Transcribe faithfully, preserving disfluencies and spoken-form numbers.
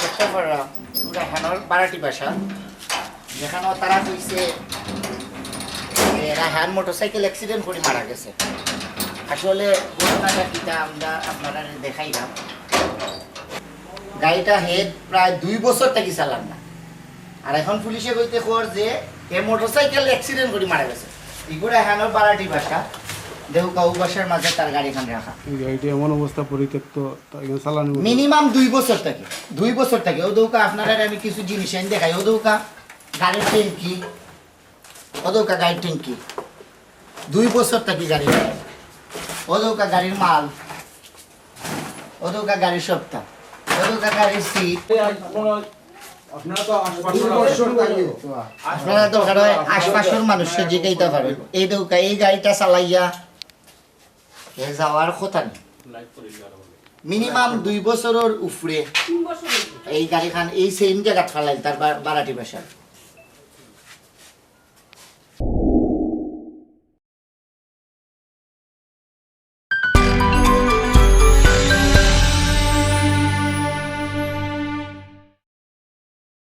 চেষ্টা করলাম, এগুলা হেনর বারাটি ভাষা, যেখানে তারা কইছে যে রায়হান মোটরসাইকেল অ্যাক্সিডেন্ট করে মারা গেছে। আসলে ঘটনাটা কিতা আমরা আপনারা দেখাইলাম। গাড়িটা হে প্রায় দুই বছর থাকি চালার না, আর এখন পুলিশে কইতে কর যে এ মোটরসাইকেল অ্যাক্সিডেন্ট করে মারা গেছে। এগুলা হেনর বারাটি ভাষা, দেউকা ও ভাষার মাঝে তার গাড়িখান রাখা। এই গাড়িটি এমন অবস্থা পরিত্যক্ত, তা এখানে চালানি বন্ধ। মিনিমাম দুই বছর থাকি, দুই বছর থাকি। ও দেউকা আপনারা আমি কিছু জিনিস আনি দেখাই। ও দেউকা গাড়ির ট্যাঙ্কি, ও দেউকা গাড়ির ট্যাঙ্কি, দুই বছর থাকি গাড়ি, ও দেউকা গাড়ির মাল, ও দেউকা গাড়ির সপ্তাহ, ও দেউকা গাড়ির সিট। আপনারা তো আশপাশ আপনারা দরকার হয় আশপাশর মানুষকে জিজ্ঞাসা করেন। এই দেউকা এই গাড়িটা চালাইয়া এ যাওয়ার কথা নেই। মিনিমাম দুই বছরের উপরে এই গাড়িখান এই সেম জায়গাত ফালাইল তার বা- বারাটি ভাষা।